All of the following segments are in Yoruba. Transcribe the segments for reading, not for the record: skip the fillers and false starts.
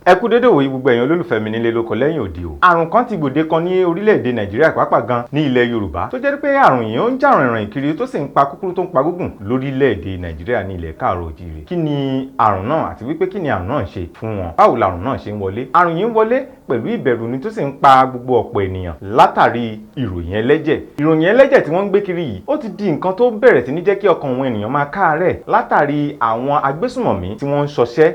Ẹ kú dédé wòyí, gbogbo ẹ̀yin olólùfẹ́ mi nílé lóko lẹ́yìn òdì o. Àrùn kan ti gbòde kan ní orílẹ̀-èdè Nàìjíríà, pàápàá gan ní ilẹ̀ Yorùbá, tó jẹ́ pé àrùn yìí ó ń jà rìnrìn kiri, tó sì ń pa kúkúrú, tó ń pa gúngùn lórílẹ̀-èdè Nàìjíríà ní ilẹ̀ káàrọ̀ òjìrè. Kí ni àrùn náà, àti wípé kí ni àrùn náà ń ṣe fún wọn? Báwo làrùn náà ṣe ń wọlé? Àrùn yìí ń wọlé pẹ̀lú ìbẹ̀rù ni, tó sì ń pa gbogbo ọ̀pọ̀ ènìyàn látàrí ìròyìn ẹlẹ́jẹ̀. Ìròyìn ẹlẹ́jẹ̀ tí wọ́n ń gbé kiri yìí, ó ti di nǹkan tó bẹ̀rẹ̀ sí ní jẹ́ kí ọkàn àwọn ènìyàn máa káàárẹ̀ látàrí àwọn agbésùmọ̀mí tí wọ́n ń ṣọṣẹ́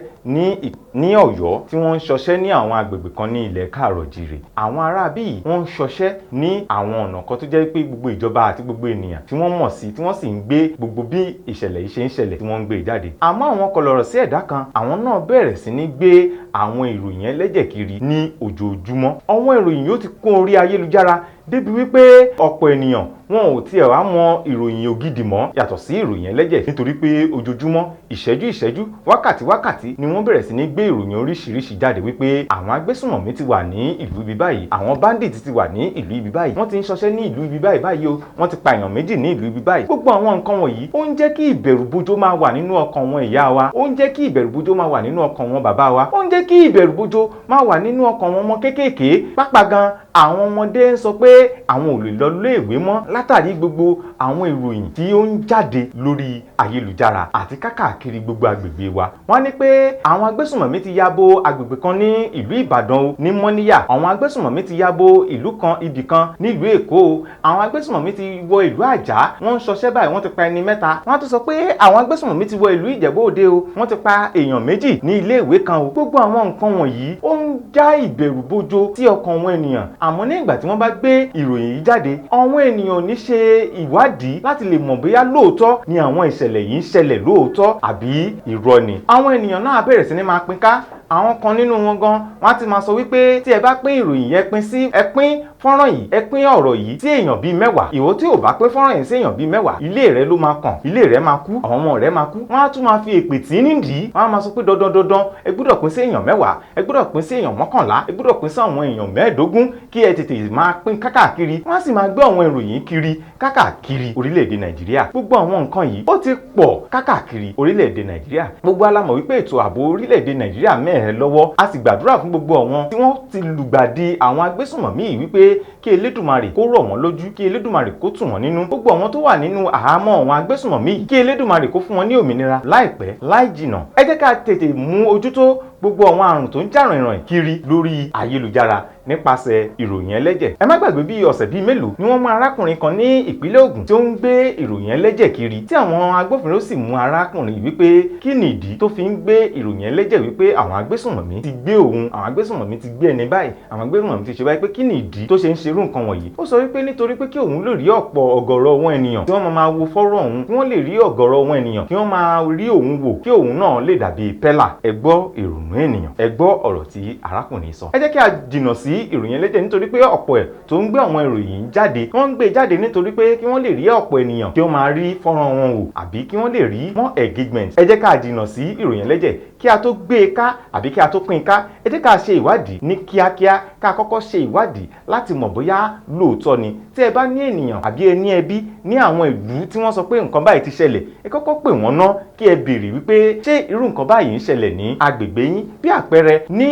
ní Ọ̀yọ́, tí wọ́n ń ṣọṣẹ́ ní àwọn agbègbè kan ní ilẹ̀ káàrọ̀ jìrè. Àwọn ará bíi wọ́n ń ṣọṣẹ́ ní àwọn ọ̀nà kan tó jẹ́ pé gbogbo ìjọba àti gbogbo ènìyàn tí wọ́n mọ̀ sí, tí wọ́n sì ń gbé gbogbo bí ìṣẹ̀lẹ̀ yìí ṣe ń ṣẹlẹ̀, tí wọ́n ń gbé jáde. Àmọ́ àwọn kọlọ̀rọ̀ sí ẹ̀dá kan, àwọn náà bẹ̀rẹ̀ sí ní gbé àwọn ìròyìn ẹlẹ́jẹ̀ kiri ní ojoojúmọ́. Àwọn ìròyìn yóò ti kún orí ayélujára débi wípé ọ̀pọ̀ ènìyàn wọn ò tiẹ̀ wá mọ ìròyìn ògidì mọ́ yàtọ̀ sí ìròyìn ẹlẹ́jẹ̀, nítorí pé ojoojúmọ́, ìṣẹ́jú ìṣẹ́jú, wákàtí wákàtí ni wọ́n bẹ̀rẹ̀ sí ní gbé ìròyìn oríṣiríṣi jáde wípé àwọn agbésùnmọ̀mí ti wà ní ìlú ibi báyìí, àwọn bandit ti wà ní ìlú ibi báyìí, wọ́n ti ń ṣọṣẹ́ ní ìlú ibi báyìí báyìí o, wọ́n ti pa èèyàn 2 ní ìlú ibi báyìí. Gbogbo àwọn nǹkan wọ̀nyí, ó ń jẹ́ kí ìbẹ̀rùbojo máa wà nínú ọkàn wọn ìyá wa, ó ń jẹ́ kí ìbẹ̀rùbojo máa wà nínú ọkàn wọn bàbá wa, ó ń jẹ́ kí ìbẹ̀rùbojo máa wà nínú ọkàn wọn ọmọ kéékèèké. Pápá gan, àwọn ọmọdé ń sọ pé àwọn ò lè lọ léèwé mọ́ látàrí gbogbo àwọn ìròyìn tí ó ń jáde lórí ayélujára àti kákàkiri gbogbo agbègbè wa. Wọ́n ní pé àwọn agbésùnmọ̀mí ti ya bo agbègbè kan ní ìlú Ìbàdàn o, ní Mọ́níyà. Àwọn agbésùnmọ̀mí ti ya bo ìlú kan, ibì kan nílùú Èkó o. Àwọn agbésùnmọ̀mí ti wọ ìlú Àjà, wọ́n ń ṣọṣẹ́ báyìí, wọ́n ti pa ẹni 3. Wọ́n á tún sọ pé àwọn agbésùnmọ̀mí ti wọ ìlú Ìjẹ̀bú Òde o, wọ́n ti pa èèyàn 2 ní ilé ìwé kan o. Gbogbo àwọn nǹkan wọ̀nyí, ó ń já ìbẹ̀rù bojo sí ọkàn àwọn ènìyàn. Àmọ́ ní ìgbà tí wọ́n bá gbé ìròyìn yìí jáde, àwọn ènìyàn ò ní ṣe ìwádìí láti lè mọ̀ bóyá lóòótọ́ ni àwọn ìṣẹ̀lẹ̀ yìí ń ṣẹlẹ̀ lóòótọ́ àbí irọ́ ni. Àwọn ènìyàn náà bẹ̀rẹ̀ sí ní máa pín ká. Àwọn kan nínú wọn gan, wọ́n á ti máa sọ wípé tí ẹ bá pín ìròyìn yẹn, pín sí, ẹ pín fọ́nrán yìí, ẹ pín ọ̀rọ̀ yìí sí èèyàn bíi 10, ìwọ tí ò bá pín fọ́nrán yìí sí èèyàn bíi 10, ilé rẹ ló máa kàn, ilé rẹ máa kú, àwọn ọmọ rẹ máa kú. Wọ́n á tún máa fi èpè tí nídìí, wọ́n á máa sọ pé dandan dandan, ẹ gbọ́dọ̀ pín sí èèyàn 10, ẹ gbọ́dọ̀ pín sí èèyàn 11, ẹ gbọ́dọ̀ pín sí àwọn èèyàn 15, kí ẹ tètè máa pín kákàkiri. Wọ́n á sì máa gbé àwọn ìròyìn kiri kákàkiri orílẹ̀-èdè Nàìjíríà. Gbogbo àwọn nǹkan yìí, ó ti pọ̀ kákàkiri orílẹ̀-èdè Nàìjíríà. Gbogbo wa la mọ̀ wípé ètò ààbò orílẹ̀-èdè Nàìjíríà mẹ́hẹ lọ́wọ́. A sì gbàdúrà fún gbogbo àwọn tí wọ́n ti lùgbàdì àwọn agbésùnmọ̀mí yìí wípé kí Elédùmarè kó rọ̀ wọ́n lójú, kí Elédùmarè kó tù wọ́n nínú. Gbogbo àwọn tó wà nínú àhámọ́ àwọn agbésùnmọ̀mí yìí, kí Elédùmarè kó fún wọn ní òmìnira láìpẹ́ láì jìnà. Ẹ jẹ́ ká tètè mú ojútó gbogbo àwọn àrùn tó ń jà rìnrìn kiri lórí ayélujára nípasẹ̀ ìròyìn ẹlẹ́jẹ̀. Ẹ má gbàgbé, bí ọ̀sẹ̀ bíi mélòó ni wọ́n mú arákùnrin kan ní ìpínlẹ̀ Ògùn tí ó ń gbé ìròyìn ẹlẹ́jẹ̀ kiri, tí àwọn agbófinró sì mú arákùnrin wípé kí ni ìdí tó fi ń gbé ìròyìn ẹlẹ́jẹ̀ wípé àwọn agbésùnmọ̀mí ti gbé òun, àwọn agbésùnmọ̀mí ti gbé ẹni báyìí, àwọn agbésùnmọ̀mí ti ṣe báyìí, pé kí ni ìdí tó ṣe ń ṣerú nǹkan wọ̀nyí. Ó sọ wípé nítorí pé kí òun lè rí ọ̀pọ̀ ọ̀gọ̀rọ̀ àwọn ènìyàn tí wọ́n máa wo fọ́rọ̀ òun, kí wọ́n lè rí ọ̀gọ̀rọ̀ àwọn ènìyàn kí wọ́n máa rí òun wò, kí òun náà lè dàbí pẹ́là. Ẹ gbọ́ ìrònú ènìyàn, ẹ gbọ́ ọ̀rọ̀ tí arákùnrin sọ. Ẹ jẹ́ kí a jìnnà sí ìròyìn ẹlẹ́jẹ̀, nítorí pé ọ̀pọ̀ ẹ̀ tó ń gbé àwọn ìròyìn jáde, wọ́n ń gbé jáde nítorí pé kí wọ́n lè rí ọ̀pọ̀ ènìyàn kí wọ́n máa rí fọ́nrán wọn wò, àbí kí wọ́n lè rí more engagement. Ẹ jẹ́ ká jìnnà sí ìròyìn ẹlẹ́jẹ̀. Kí a tó gbé e ká àbí kí a tó pín in ká, ẹ jẹ́ ká ṣe ìwádìí ní kíákíá, ká kọ́kọ́ ṣe ìwádìí láti mọ̀ bóyá lóòótọ́ ni. Tí ẹ bá ní ènìyàn àbí ẹ ní ẹbí ní àwọn ìlú tí wọ́n sọ pé nǹkan báyìí ti ṣẹlẹ̀, ẹ kọ́kọ́ pè wọ́n ná, kí ẹ béèrè wípé ṣé irú nǹkan báyìí ń ṣẹlẹ̀ ní agbègbè yín. Bí àpẹẹrẹ, ní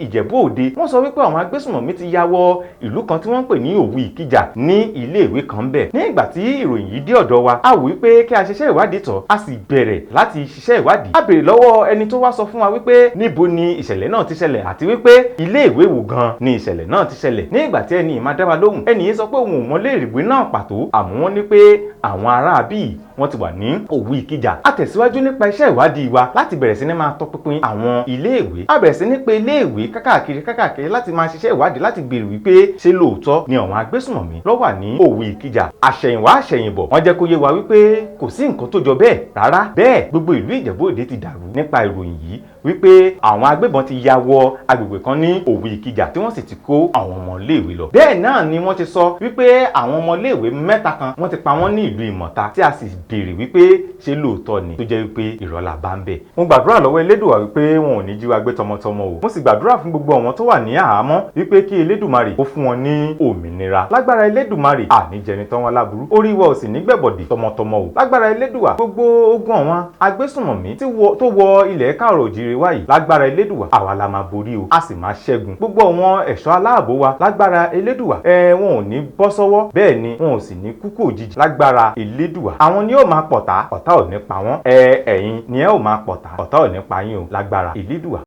Ìjẹ̀bú Òde, wọ́n sọ wípé àwọn agbésùnmọ̀mí ti ya wọ ìlú kan tí wọ́n ń pè ní Òwu Ìkìjà, ní ilé ìwé kan bẹ̀. Ní ìgbà tí ìròyìn yìí dé ọ̀dọ̀ wa, a wò wípé kí a ṣiṣẹ́ ìwádìí tọ̀, a sì bẹ̀rẹ̀ láti ṣiṣẹ́ ìwádìí. A béèrè lọ́wọ́ ẹni tó wá sọ fún wa wípé níbo ni ìṣẹ̀lẹ̀ náà ti ṣẹlẹ̀, àti wípé ilé ìwé wo gan ni ìṣẹ̀lẹ̀ náà ti ṣẹlẹ̀. Ní ìgbà tí ẹni yìí máa dá wa lóhùn, ẹni yìí sọ pé òun ò mọ ilé ìwé náà pàtó, àmọ́ wọ́n ní pé àwọn ará bíi wọ́n ti wà ní Òwu Ìkìjà. A tẹ̀síwájú nípa iṣẹ́ ìwádìí wa láti bẹ̀rẹ̀ sí ní máa tọpinpin àwọn iléèwé. A bẹ̀rẹ̀ sí ní pé iléèwé kákàkiri kákàkiri láti máa ṣiṣẹ́ ìwádìí, láti béèrè wípé ṣé lóòótọ́ ni àwọn agbésùnmọ̀mí ló wà ní Òwu Ìkìjà. Àṣẹ̀yìnwá àṣẹ̀yìnbọ̀, wọ́n jẹ́ kó yé wa wípé kò sí nǹkan tó jọ bẹ́ẹ̀ rárá. Bẹ́ẹ̀ gbogbo ìlú Ìjẹ̀bú Òde ti dàrú nípa ìròyìn yìí wípé àwọn agbébọn ti ya wọ agbègbè kan ní Òwu Ìkìjà, tí wọ́n sì ti kó àwọn ọmọléèwé lọ. Bẹ́ẹ̀ náà ni wọ́n ti sọ wípé àwọn ọmọléèwé 3 kan, wọ́n ti pa wọ́n ní ìlú Ìmọ̀ta, tí a sì béèrè wípé ṣé lóòótọ́ ni, tó jẹ́ wípé irọ́ la bá ń bẹ̀. Mo gbàdúrà lọ́wọ́ Elédùà wípé wọn ò ní jí wa gbé tọmọtọmọ o. Mo sì gbàdúrà fún gbogbo àwọn tó wà ní àhámọ́ wípé kí Elédùmarè kó fún wọn ní òmìnira. Lágbára Elédùmarè, àní jẹni tán wọn láburú, orí wa ò sì ní gbẹ̀bọ̀dì tọmọtọmọ o. Lágbára Elédùà, gbogbo ogun àwọn agbésùnmọ̀mí tó wọ ilẹ̀ káàrọ̀ òjìrè. òjíire wa yìí, lágbára Elédùwà, àwa la máa borí o, a sì máa ṣẹ́gun. Gbogbo àwọn ẹ̀ṣọ́ aláàbò wa, lágbára Elédùwà, ẹ wọn ò ní bọ́ sọ́wọ́, bẹ́ẹ̀ ni wọn ò sì ní kúkú òjijì lágbára Elédùwà. Àwọn ni yóò máa pọ̀tá, ọ̀tá ò ní pa wọ́n. Ẹ ẹ̀yin ni ẹ ò máa pọ̀tá, ọ̀tá ò ní pa yín o lágbára Elédùwà.